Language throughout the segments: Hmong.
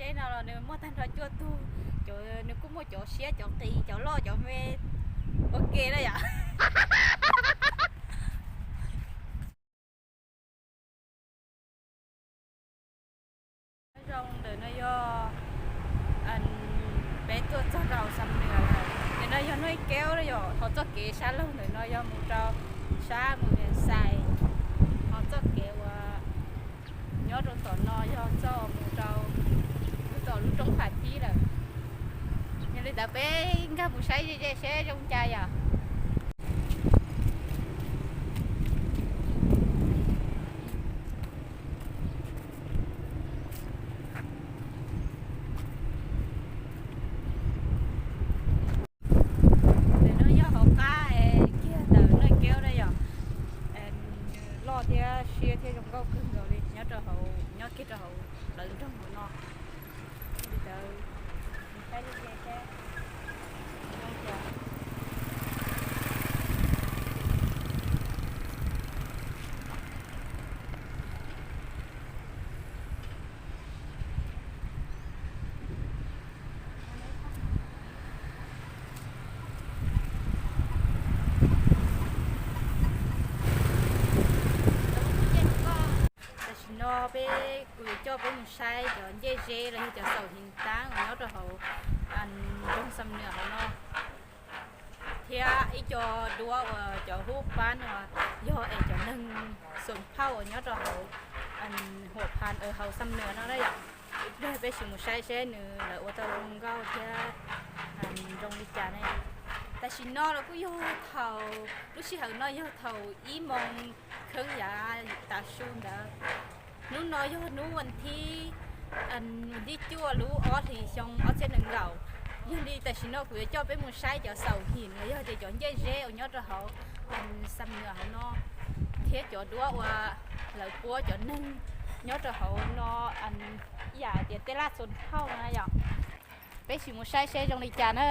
Tej no los nws muaj tag nrho cuaj tug, cov nws kuj muaj cov siab, cov qis, cov loj, cov me ua ke na yom. Zoo ntawm no yog peb tuaj txog rau Xam Nuas lawm. Ntawm no yog Nuj Keub yom, ho txoj kev sab laug ntawm no yog mus rau sab Mus Niam Xais, ho txoj kev uas nyob rau tom no yog txoj mus rau tom lub roob Pham Thib lawm. Yog li ntawd peb nkag mus saib ze ze seb zoo cas yom. Ntawm no yog hauv qab kiag ntawm Nuj Keub na yom. Loj thiab siab thiab zoo nkauj kawg nkaus li nyob rau hauv, nyob kiag rau hauv lawv nroog hauv no. Li ntawd, saib li ze seb. Tam sim no peb, kuv yuav coj peb mus saib cov ncej zeb los yog cov xaum hiv taab uas nyob rau hauv nroog Xam Nuas hauv no, thiab ib co duab uas cov hub pab no yog es cov neeg xuam phauj uas nyob rau hauv Huam Phas hauv Xam Nuas no na yom. Peb sim mus saib seb nws lawv ua tau zoo nkauj thiab zoo li cas ne. Tam sim no los kuj yog thaum, lub sij hawm no yog thaum ib moos kheeb yav tav su ntawd. Hnub no yog hnub vas thib, vas thib cuaj lub ob hlis xyoo ob txhiab nees nkaum. Yog li tam sim no kuv yuav coj peb mus saib cov xaum hiv los yog tias cov ncej zeb uas nyob rau hauv Xam Nuas hauv no, thiab cov duab uas lawv puab cov neeg nyob rau hauv no, ib yam tias tej laj xuam phauj no yom. Peb sim mus saib seb zoo li cas na.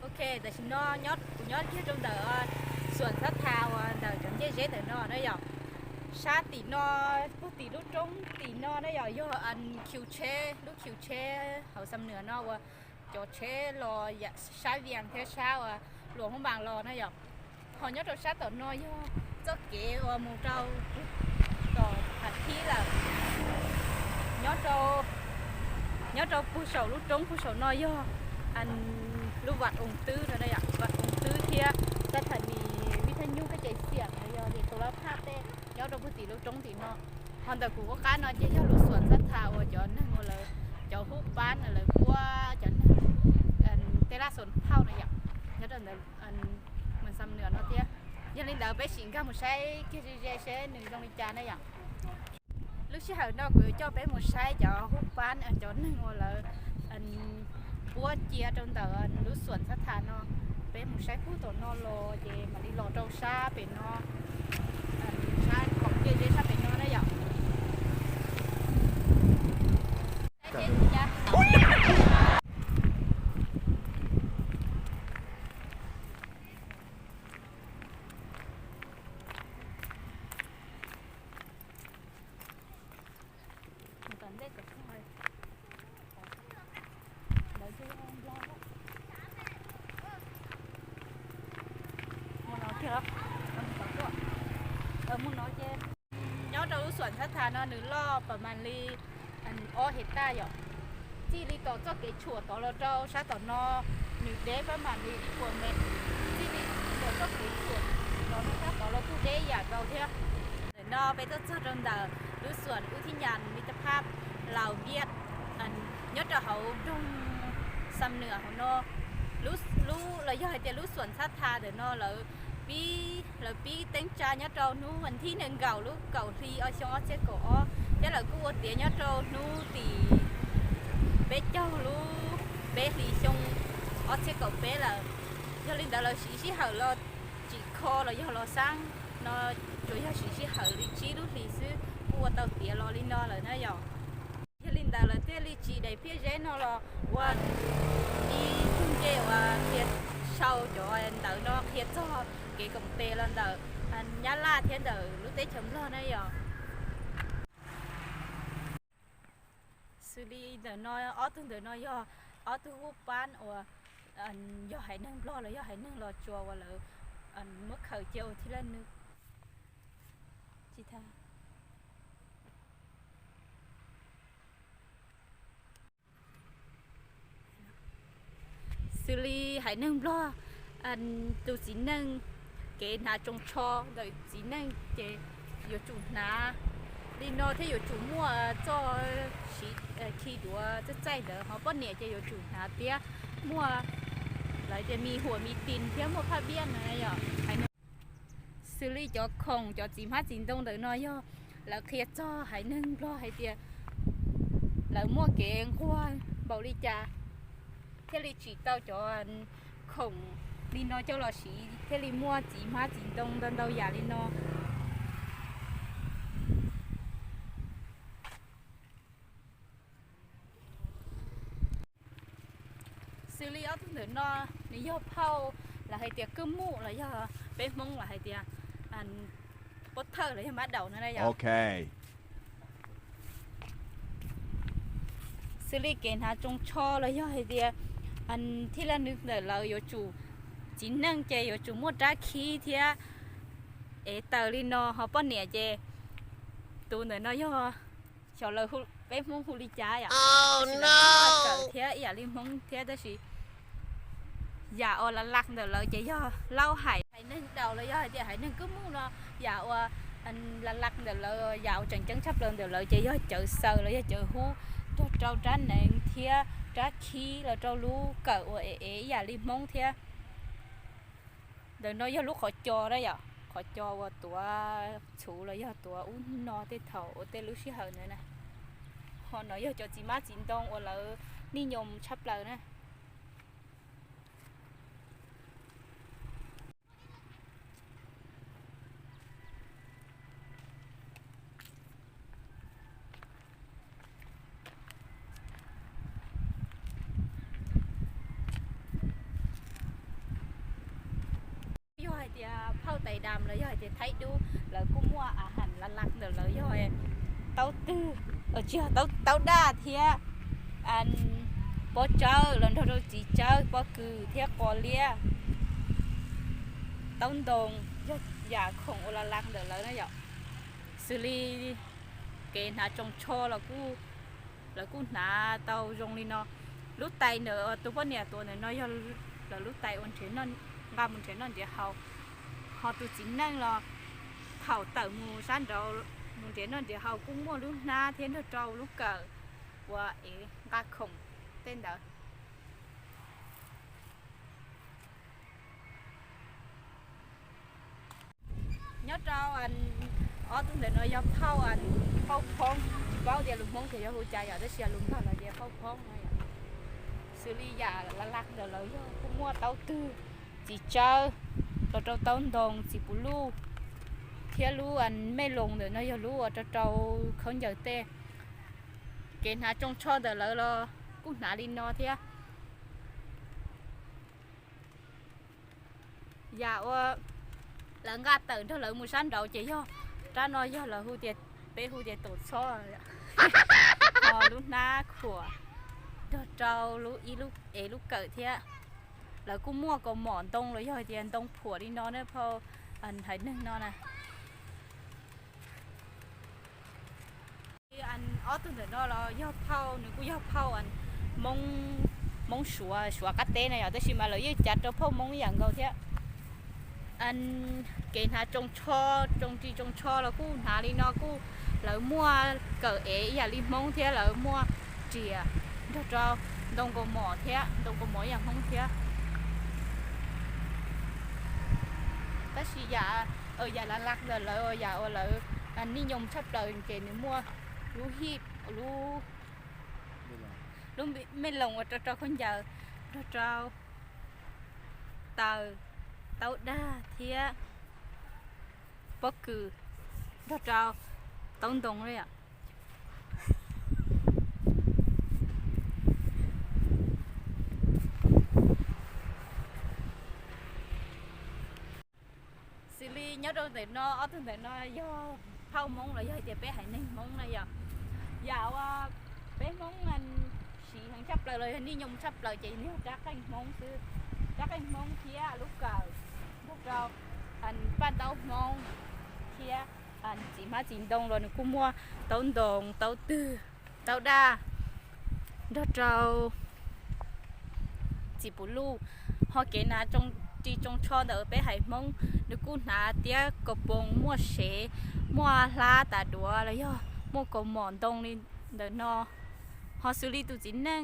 Ok, tam sim no kuv nyob kiag rau ntawm xuam xab tha uas ntawm cov ncej zeb ntawm no na yom. Sab tim no, puag tim lub roob tim no na yom, yog khiv tsheb, lub khiv tsheb hauv Xam Nuas no uas cov tsheb los sab Vias thiab sab uas Luam Hmoob Npaas los na yom. Ho nyob rau sab tom no yog txoj kev uas mus rau tom Pham Thib lawm. Nyob rau, nyob rau puag saum lub roob puag saum no yog lub Vam Oos Twb no, Vam Oos Twb thiab xab thas nis Vij Thaj Nyub kab ces xiam no yog Tus Lab Phaj tej nyob rau puag tim lub roob tim no. Ho ntawm kuv ua qab no ces yog lub xuam xab tha uas cov neeg uas lawv, cov hub pab lawv puab cov neeg tej laj xuam phauj no yom, nyob rau ntawd Xam Nuas no thiab. Yog li ntawd peb sim nkag mus saib kiag ze ze seb nws zoo li cas na yom. Lub sij hawm no kuv yuav coj peb mus saib cov hub pab, cov neeg uas lawv puab cia rau ntawm lub xuam xab tha no. Peb mus saib puag tom no los ces mam li los rau sab pem no, sab ncej zeb sab pem no na yom. Nyob rau lub xuam xab tha no nws loj pas mas li ob hais taj yom. Txij li tom txoj kev tshuam tod los rau sab tom no nws deb pas mas li ib puas mev. Txij li tom txoj kev tshuam tod rau sab tod los kuj deb yam nkaus thiab. Ntawm no peb tuaj txog rau ntawm lub xuam ub thib nyas Mib Tab Phaj Laus Viaj nyob rau hauv nroog Xam Nuas hauv no. Lub, lub los yog hais tias lub xuam xab tha ntawm no lawv pib, lawv pib teeb tsa nyob rau hnub vas thib nees nkaum lub kaum hli ob xyoo ob txhiab kaum ob, thiab lawv kuj ua tiav nyob rau hnub tim peb caug lub peb hli xyoo ob txhiab kaum peb lawm. Yog li ntawd lawv siv sij hawm los tsim kho los yog los xab no tsuas yog siv sij hawm li tsib lub hlis xwb kuj ua tau tiav los li no lawm na yom. Yog li Ntawd lawv thiaj li tsis daim phiaj zeb no los ua ib tug nce uas qhia sau cov ntawv no qhia txog kev koom tes los ntawm Nyab Laj thiab ntawm lub teb chaws Nplog na yom. Xws li ntawm no, ob tug ntawm no yog ob tug hub pab uas yog haiv neeg Nplog los yog haiv neeg Los Tsuas uas lawv muab khaws cia ua thib laj nws. Xws li haiv neeg Nplog, tus txiv neej, kev hnav tsoos tsho ntawm txiv neej ces yuav tsum hnav li no thiab yuav tsum muaj txoj siv khi duav txaij txaij ntawd, ho poj niam ces yuav tsum hnav tiab muaj lawv tias mis huam mis tis thiab muaj phaj viaj no yom. Xws li cov khoom cov txiv hmab txiv ntoo ntawm no yog lawv qhia txog haiv neeg Nplog hais tias lawv muaj kev nquag npaum li cas thiaj li tsim tau cov khoom li no coj los siv thiaj li muaj txiv hmab txiv ntoo ntau ntau yam li no. Xws li ob tug ntawm no, nws yog phauj los hais tias kwj muj los yog peb Hmoob los hais tias pob thawj los yog mab daum no na yom. Xws li kev hnav tsoos tsho los yog hais tias thij laj nws ntawm lawv yuav tsum, txiv neej ces yuav tsum muaj rab khib thiab ev taws li no, ho poj niam ces tus ntawm no yog xyov lawv peb Hmoob hu li cas yom, tab sis lawv muaj kawm thiab ib yam li Hmoob thiab tab sis yam uas la laj ntawm lawv ces yog lauj haiv, haiv neeg daus los yog hais tias haiv neeg kwj muj no, yam uas la laj ntawm lawv yam uas tseem ceeb tshaj plaws ntawm lawv ces yog cawv xaws los yog cawv hub nrog rau rab neev thiab rab khib los rau lub kawm uas ev ev ib yam li Hmoob thiab. Ntawm no yog lub qhov co na yom, qhov co uas tuav txhuv los yog tuav ub no tej thaum ua tej lub sij hawm ntawd na. Ho no yog cov txiv hmab txiv ntoo uas lawv nij nyom tshaj plaws na. Yog hais tias phauj tais dam los yog hais tias thaib dub, lawv kuj muaj a has la laj ntawm lawv yog taub twg, tsis yog, taub daj thiab pob tsawb los nrog rau txiv tsawb, pob kws thiab qos liab. Taub ntoo yog yam khoom ua la laj ntawm lawv na yom. Xws li kev hnav tsoos tsho los kuj, lawv kuj hnav tau zoo li no. Lub tais ntawm tus poj niam tuav ntawm no yog lawv lub tais ua nrhiav, nqa mus nrhiav noj nrhiav haus. Ho tus txiv neej los thaum tawm mus sab nraud mus nrhiav noj nrhiav haus kuj muaj lub hnab thiab nrog rau lub kawm uas ev nqa khoom tej ntawd. Nyob rau ob tug ntawm no yog phauj, phauj phoob, tsis paub tias lus Hmoob ces yog hu cas yom, tab sis lus Nplog lawv tias phauj phoob no yom. Xws li yam la laj ntawm lawv yog kuj muaj taub twg, txiv tsawb, los rau taub ntoo, txiv puv luj, thiab lub me loos ntawm no yog lub uas rau rau khaub ncaws tej. Kev hnav tsoos tsho ntawm lawv los kuj hnav li no thiab. Yam uas lawv nqa tawm nrog lawv mus sab nraud ces yog rab no yog lawv hu tias, peb hu tias taum txhob, ho lub hnab khuam nrog rau lub ib lub ev lub kawm thiab. Lawv kuj muaj kaus mom ntoo los yog hais tias ntoo phuam li no na phauj, haiv neeg no na. Ob tug ntawm no los yog phauj, nws kuj yog phauj Hmoob, Hmoob Suav, Suav qab teb na yom, tab sis mas lawv yeej cav rau phauj Hmoob ib yam nkaus thiab. Kev hnav tsoos tsho, tsoos ris tsoos tsho los kuj hnav li no kuj, lawv muaj kawm ev ib yam li Hmoob thiab lawv muaj riam nrog rau ntoo kaus mom thiab, ntoo kaus mom ib yam Hmoob thiab. Tab sis yam, yam la laj ntawm lawv, yam uas lawv nij nyom tshaj plaws ces nws muaj lub hij, lub, lub me loos uas rau rau khaub ncaws, nrog rau taws, taub dag thiab pob kws, nrog rau taub ntoo li yom. Rau ntawm no, ob tug ntawm no yog phauj Hmoob los yog tias peb haiv neeg Hmoob na yom. Yam uas peb Hmoob siv heev tshaj plaws los yog nij nyoos tshaj plaws ces yog rab qeej Hmoob xwb. Rab qeej Hmoob thiab lub kawm, nrog rau paj ntaub Hmoob thiab txiv hmab txiv ntoo los nws kuj muaj taub ntoos taub twg, taub daj, nrog rau txiv puv luj. Ho kev hnav tsoo ris tsoo tsho ntawm peb haiv Hmoob nws kuj hnav tiab kaus poos muaj sev, muaj hlab tas duav los yog muaj kaus mom ntoo li ntawm no. Ho xws li tus txiv neej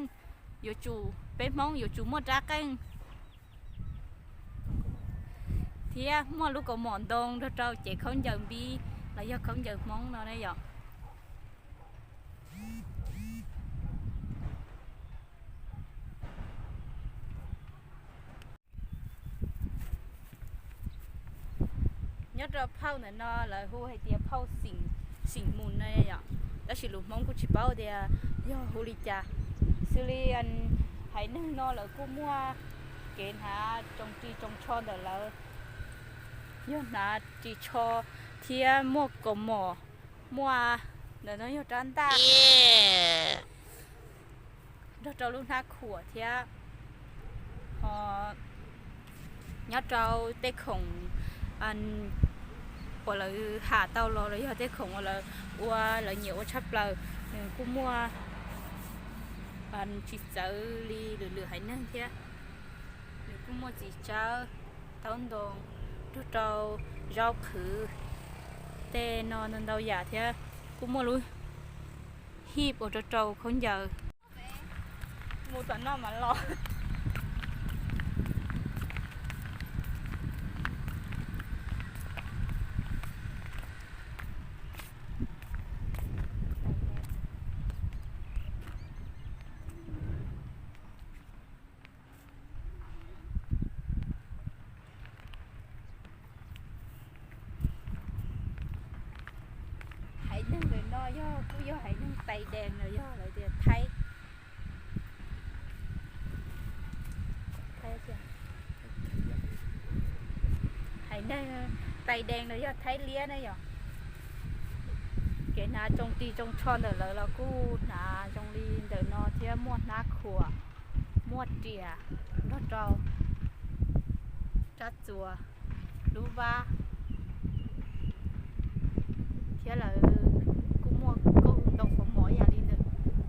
yuav tsum, peb Hmoob yuav tsum muaj rab qeej thiab muaj lub kaus mom ntoo nrog rau cev khaub ncaws npib los yog khaub ncaws Hmoob no ne yom. Nyob rau phauj ntawm no lawv hu hais tias phauj xeem mus no yom, tab sis lus Hmoob kuj tsis paub tias yog hu li cas. Xws li haiv neeg no lawv kuj muaj kev hnav tsoo ris tsoo tsho ntawm lawv, yog hnav ris tsho thiab muaj kaus mom, muaj ntawm no yog rab ntaj, nrog rau lub hnab khuam thiab. Ho nyob rau tej khoom uas lawv ham tau los los yog tej khoom uas lawv ua, lawv nyiam ua tshaj plaws, nws kuj muaj tsis txawv li lwm lwm haiv neeg thiab. Nws kuj muaj txiv tsawb, taub ntoos, nrog rau zaub qhwv, tej no ntau ntau yam thiab. Kuj muaj lub hij ua rau rau khaub ncaws. Mus tom no mas los. Haiv neeg ntawm no yog kuj yog haiv neeg Tais Dees los yog lawv tias Thaib. Haiv neeg Tais Dees los yog Thaib Liab na yom. Kev hnav tsoo ris tsoo tsho ntawm lawv los kuj hnav zoo li ntawm no thiab, muaj hnab khuam, muaj riam, nrog rau rab txuas, lub vab, thiab lawv kuj muaj kauj ntoo kaus mom ib yam li ntawm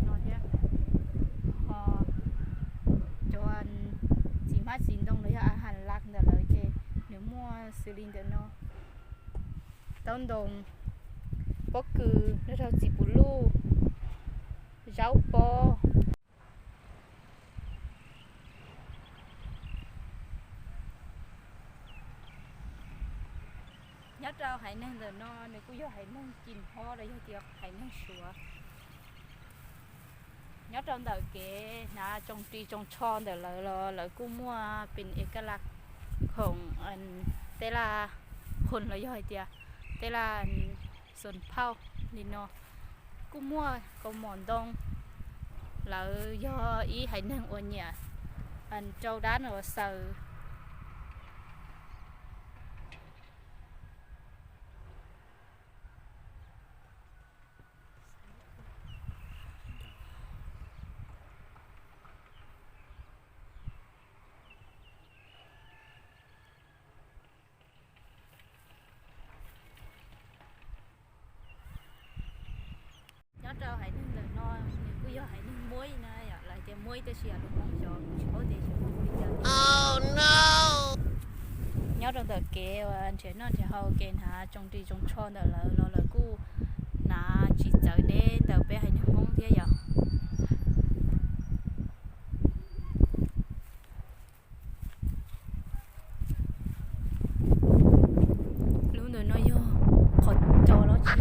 no thiab. Ho cov txiv hmab txiv ntoo los yog a has laj ntawm lawv ces nws muaj xws li ntawm no: taub ntoos, pob kws, nrog rau txiv puv luj, zaub pob. Nyob rau haiv neeg ntawm no nws kuj yog haiv neeg Cim Hob los yog tias haiv neeg Suav. Nyob rau ntawm kev hnav tsoo ris tsoo tsho ntawm lawv los lawv kuj muaj pes ev kaj las khoom, tej laj khoom los yog hais tias tej laj xoos phauj li no. Kuj muaj kaus mom ntoo. Lawv yog ib haiv neeg uas nyiam rau dab no uas xaws. Nyob rau haiv neeg ntawm no, nws kuj yog haiv neeg Muaib na yom, lawv tias Muaib tab sis yog lus Hmoob xyov kuv tsis paub tias xyov muaj hu li cas. Nyob rau ntawm kev uas nrhiav noj nrhiav haus, kev hnav tsoo ris tsoo tsho ntawm lawv los lawv kuj hnav tsis txawv deb ntawm peb haiv neeg Hmoob thiab yom. Lub ntawm no yog qhov cos los tsis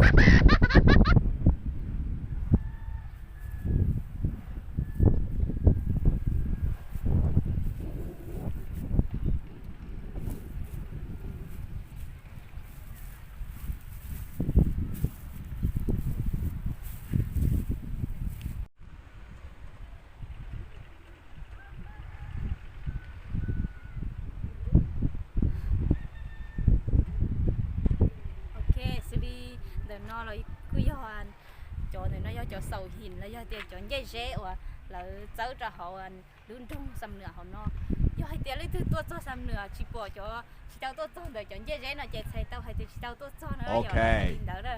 No los kuj yog, cov ntawm no yog cov xaum him los yog tias cov ncej zeb uas lawv txawb rau hauv lub nroog Xam Nuam hauv no. Yog hais tias leej twg tuaj txog Xam Nuam tsis pom cov, tsis tau tuaj txog ntawm cov ncej zeb no ces txhais tau hais tias tsis tau tuaj txog no yom. Li ntawd na,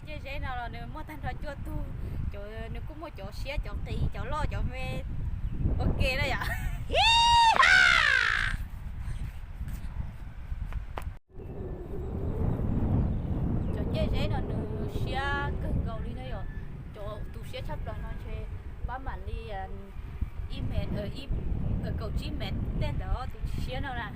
ncej zeb no los nws muaj tag nrho cuaj tug, cov nws kuj muaj cov siab cov qis cov loj cov me ua ke na yom. Cov ncej zeb no nws siab kawg nkaus li na yom. Cov tus siab tshaj plaws no ntshe pab mam li ib mev, kaum tsib mev tej ntawd, tus siab no na.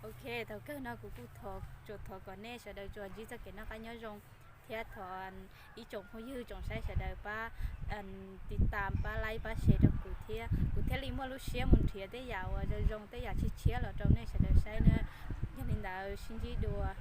Ok, thaum kawg no kuv kuj tsuas thov kom nej sawv daws tsuas ntsib txoj kev noj qab nyob zoo, thiab thov ib tsoom phooj ywg tsoom saib sawv daws pab tiv tam, pab like, pab share rau kuv thiab, kuv thiaj li muaj lub siab mus nrhiav tej yam uas zoo zoo, tej yam tshiab tshiab los rau nej sawv daws saib na. Yog li ntawd sib ntsib dua.